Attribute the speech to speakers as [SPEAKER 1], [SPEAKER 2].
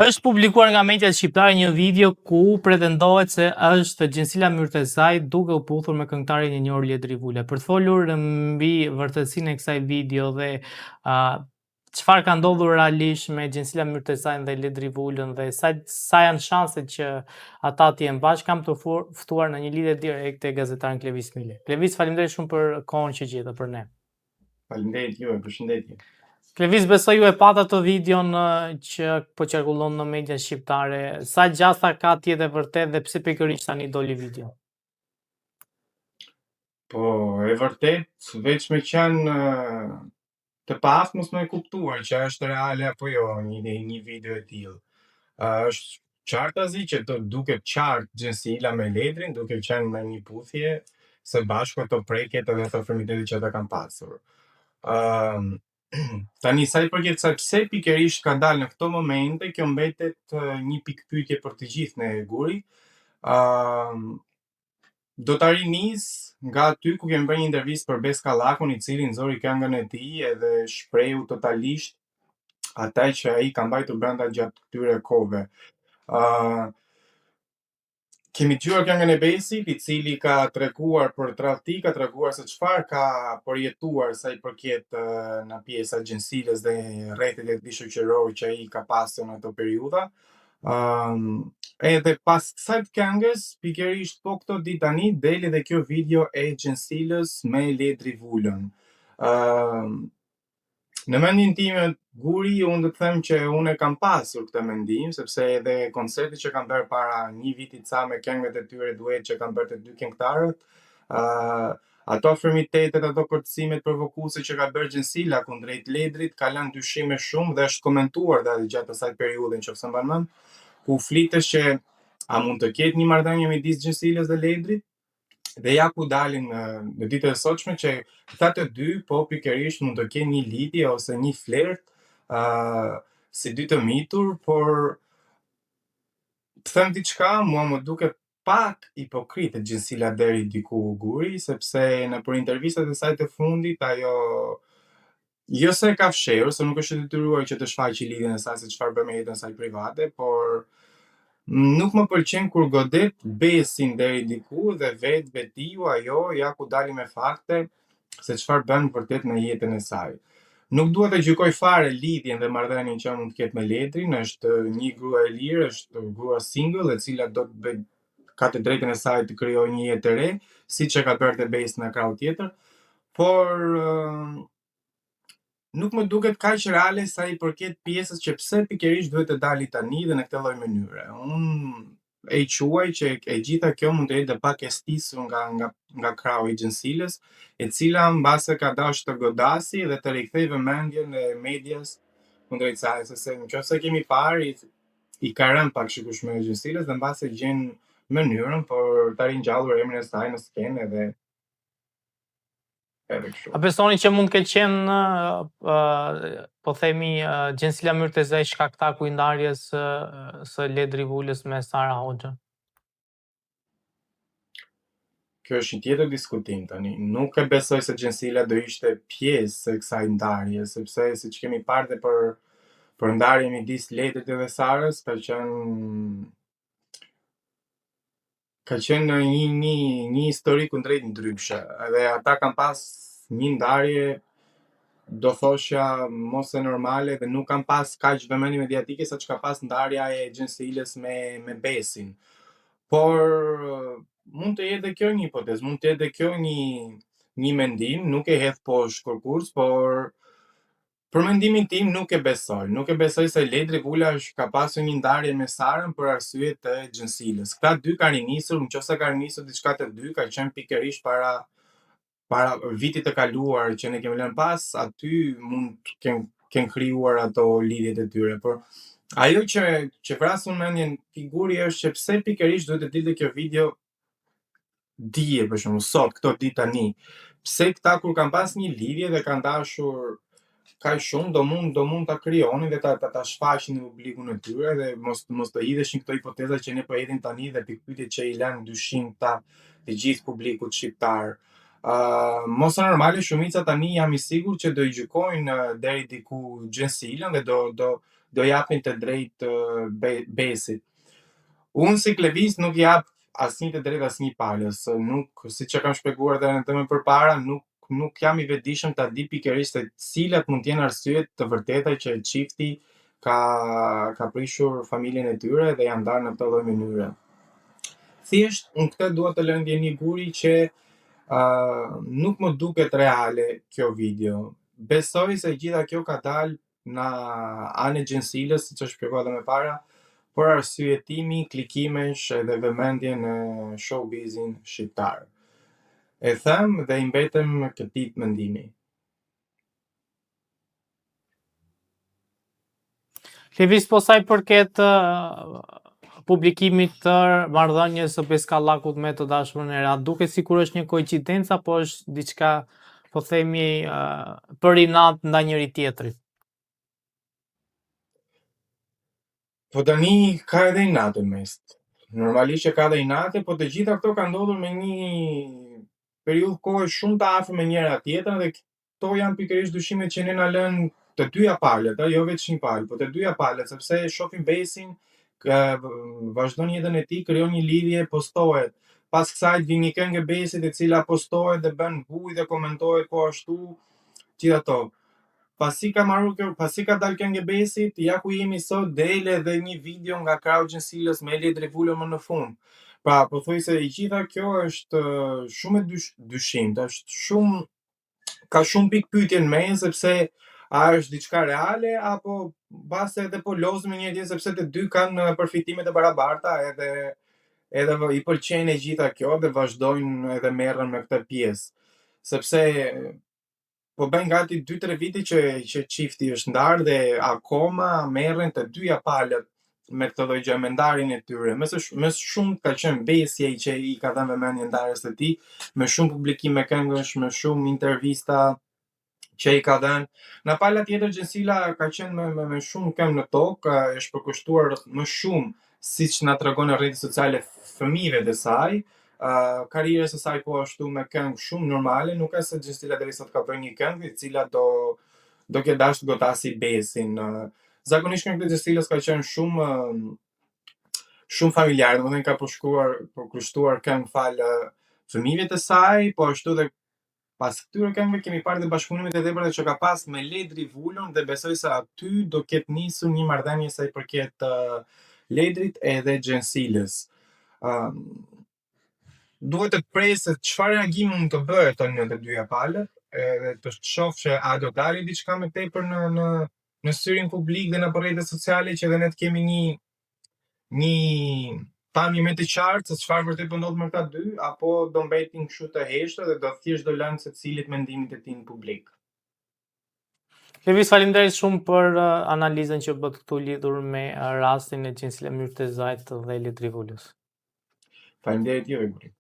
[SPEAKER 1] Është publikuar nga mediat shqiptare një video ku pretendohet se është Xhensila Myrtezaj duke u puthur me këngëtarin e njohur Ledri Vula. Për të folur mbi vërtetësinë e kësaj video dhe çfarë ka ndodhur realisht me Xhensila Myrtezajn dhe Ledri Vulën dhe sa sa janë shanset që ata të jenë bashkë, kam të ftuar në një lidhje direkte gazetarin Klevis Mile. Klevis, faleminderit shumë për kohën që gjete për ne.
[SPEAKER 2] Faleminderit juve, përshëndetje.
[SPEAKER 1] Klevis, besoj ju e patë atë videon që po qarkullon në media shqiptare. Sa gjasa ka të jetë e vërtetë dhe pse pikërisht tani doli video?
[SPEAKER 2] Po, e vërtet, veç me qenë të paaftë mos me e kuptuar që është reale apo jo një, një video e tillë. Uh, është qartazi që të duket qartë Xhensila me Ledrin, duke qenë me një puthje së bashku ato prekjet edhe ato afërmitetet që ata kanë pasur. Ëm tani sa i përket kësaj pse pikërisht ka dalë në këto momente, kjo mbetet një pikëpyetje për të gjithë ne Guri. Ëm do ta rinis nga aty ku kemi bërë një intervistë për Bes Kallakun, i cili nxori këngën e tij edhe shprehu totalisht ata që ai ka mbajtur brenda gjatë këtyre kohëve. Ë Kemi dëgjuar këngën e Besit, i cili ka treguar për tradhti, ka treguar se çfarë ka përjetuar sa i përket në pjesa e Xhensilës dhe rrethit e tij shoqëror që ai ka pasur në ato periudha. Ëm edhe pas kësaj këngës, pikërisht po këto ditë tani del edhe kjo video e Xhensilës me Ledri Vulën. Ëm Në mendjen time, Guri, unë do të them që unë e kam pasur këtë mendim, sepse edhe koncerti që kam bërë para një viti ca me këngët e tyre duet që kanë bërë të dy këngëtarët, uh, ato afërmitetet, ato kërcimet provokuese që ka bërë Xhensila kundrejt Ledrit, ka lënë dyshime shumë dhe është komentuar dhe gjatë asaj periudhe, nëse mban mend, ku flitesh që a mund të ketë një marrëdhënie midis Xhensilës dhe Ledrit? Dhe ja ku dalin në, në ditët e sotshme që këta të dy po pikërisht mund të kenë një lidhje ose një flert uh, si dy të mitur, por të them diçka, mua më duket pak hipokrite Xhensila deri diku Guri, sepse nëpër intervistat e saj të fundit ajo jo se e ka fshehur, se nuk është e detyruar që të shfaqë lidhjen e saj se çfarë bën me jetën e saj private, por nuk më pëlqen kur godet Besin deri diku dhe vetë vetiu ajo ja ku dali me fakte se çfarë bën vërtet në jetën e saj. Nuk dua të gjykoj fare lidhjen dhe marrëdhënien që mund të ketë me Ledrin, është një grua e lirë, është grua single e cila do të bëj ka të drejtën e saj të krijojë një jetë të re, siç e ka bërë dhe Besi në krahun tjetër, por nuk më duket kaq reale sa i përket pjesës që pse pikërisht duhet të dali tani dhe në këtë lloj mënyre. Unë e quaj që e gjitha kjo mund të jetë dhe pak e stisur nga nga nga krahu i Xhensilës, e cila mbase ka dashur të godasi dhe të rikthej vëmendjen e medias kundrejt saj, sepse nëse kemi parë i, i ka rënë pak shikueshmëria Xhensilës dhe mbase gjen mënyrën për ta ringjallur emrin e saj në skenë edhe edhe kështu.
[SPEAKER 1] A besoni që mund të ketë qenë, po themi, Xhensila Myrtezaj shkaktaku i ndarjes së, së Ledri Vulës me Sara Hoxhën?
[SPEAKER 2] Kjo është një tjetër diskutim tani. Nuk e besoj se Xhensila do ishte pjesë e kësaj ndarje, sepse siç kemi parë dhe për për ndarjen midis Ledrit edhe Sarës, ka qenë ka qenë një një një histori kundrejt ndryshe. Edhe ata kanë pas një ndarje do thoshja mos e normale dhe nuk kanë pas kaq vëmendje mediatike sa çka pas ndarja e Xhensilës me me Besin. Por mund të jetë dhe kjo një hipotezë, mund të jetë dhe kjo një një mendim, nuk e hedh poshtë kërkurs, por Për mendimin tim nuk e besoj. Nuk e besoj se Ledri Vula është ka pasur një ndarje me Sarën për arsye të Xhensilës. Këta dy kanë rinisur, nëse kanë rinisur diçka të dy, ka qenë pikërisht para para vitit të kaluar që ne kemi lënë pas, aty mund të kenë kenë krijuar ato lidhjet e tyre, por ajo që që vras unë mendjen te Guri është që pse pikërisht duhet të dilte kjo video dje për shembull sot këto ditë tani pse këta kur kanë pas një lidhje dhe kanë dashur kaq shumë do mund do mund ta krijonin dhe ta ta, ta shfaqin në publikun e tyre dhe mos mos të hidheshin këto hipoteza që ne po hedhim tani dhe pikëpyetjet që i lënë dyshim ta të gjithë publikut shqiptar. Uh, mos e normale shumica tani jam i sigurt që do i gjykojnë deri diku Xhensilën dhe do do do japin të drejtë Besit. Unë si Klevis nuk jap asnjë të drejtë asnjë palës, nuk siç e kam shpjeguar edhe edhe më përpara, nuk nuk jam i vetëdijshëm ta di pikërisht se cilat mund të jenë arsyet të vërteta që çifti ka ka prishur familjen e tyre dhe janë ndarë në këtë lloj mënyre. Thjesht unë këtë dua të lë në dijeni Guri që uh, nuk më duket reale kjo video. Besoj se gjitha kjo ka dalë Nga ana e Xhensilës, siç e shpjegova edhe më para, për arsyetimi klikimesh edhe vëmendje në showbizin shqiptar. E them dhe i mbetem këtij mendimi.
[SPEAKER 1] Klevis, po sa i përket publikimit të marrëdhënies së Bes Kallakut me të dashurën e re, a duket sikur është një koincidencë apo është diçka, po themi, për inat ndaj njëri tjetrit?
[SPEAKER 2] Po tani ka edhe inate në mes. Normalisht që ka edhe inate, po të gjitha këto kanë ndodhur me një periudhë kohe shumë të afërt me njëra tjetrën dhe këto janë pikërisht dyshimet që ne na lënë të dyja palët, ë, jo veç një palë, po të dyja palët, sepse shohim Besin, vazhdon jetën e tij, krijon një lidhje, postohet. Pas kësaj vjen një këngë e Besit e cila postohet dhe bën bujë dhe komentohet po ashtu, gjithë ato. Pasi ka marrë kjo, pasi ka dalë kënga e Besit, ja ku jemi sot del edhe një video nga krahu i Xhensilës me Ledri Vulën më në fund. Pra, pothuajse e gjitha kjo është shumë e dysh, dyshimtë, është shumë ka shumë pikëpyetje në mes sepse a është diçka reale apo mbase edhe po lozin me njëri tjetrin sepse të dy kanë përfitime të barabarta edhe edhe i pëlqen e gjitha kjo dhe vazhdojnë edhe merren me këtë pjesë. Sepse po bëjnë gati 2-3 vite që që çifti është ndarë dhe akoma merren të dyja palët me këtë lloj gjë, me ndarjen e tyre. Më së më shumë ka qenë Besi ai që i ka dhënë vëmendje ndarjes së tij, me shumë publikime këngësh, me shumë intervista që i ka dhënë. Nga pala tjetër Xhensila ka qenë me, me, me shumë këmbë në tokë, është përkushtuar më shumë siç na tregon në rrjetet sociale fëmijëve të saj, uh, karrierës së saj po ashtu me këngë shumë normale, nuk është se Xhensila deri sot ka bërë një këngë e cila do do ketë dashur të godasi Besin. Zakonisht këngët e Xhensilës ka qenë shumë shumë familjare, domethënë ka përshkruar, përkushtuar këngë falë fëmijëve të saj, po ashtu dhe pas këtyre këngëve kemi parë dhe bashkëpunimet e tepërta që ka pas me Ledri Vulën dhe besoj se aty do ketë nisur një marrëdhënie sa i përket uh, Ledrit edhe Xhensilës. Um, duhet të pres se çfarë reagimi mund të bëhet tani në të dyja palët, edhe të shoh se a do dali diçka më tepër në në në syrin publik dhe nëpër rrjetet sociale që edhe ne të kemi një një pamje më të qartë se çfarë vërtet po ndodh me këta dy, apo do mbetin kështu të heshtur dhe do thjesht do lënë secilit mendimin e tij në publik.
[SPEAKER 1] Klevis, faleminderit shumë për uh, analizën që bëtë këtu lidhur me uh, rastin e Xhensila Myrtezajt dhe Ledri Vulës.
[SPEAKER 2] Faleminderit juve, Guri.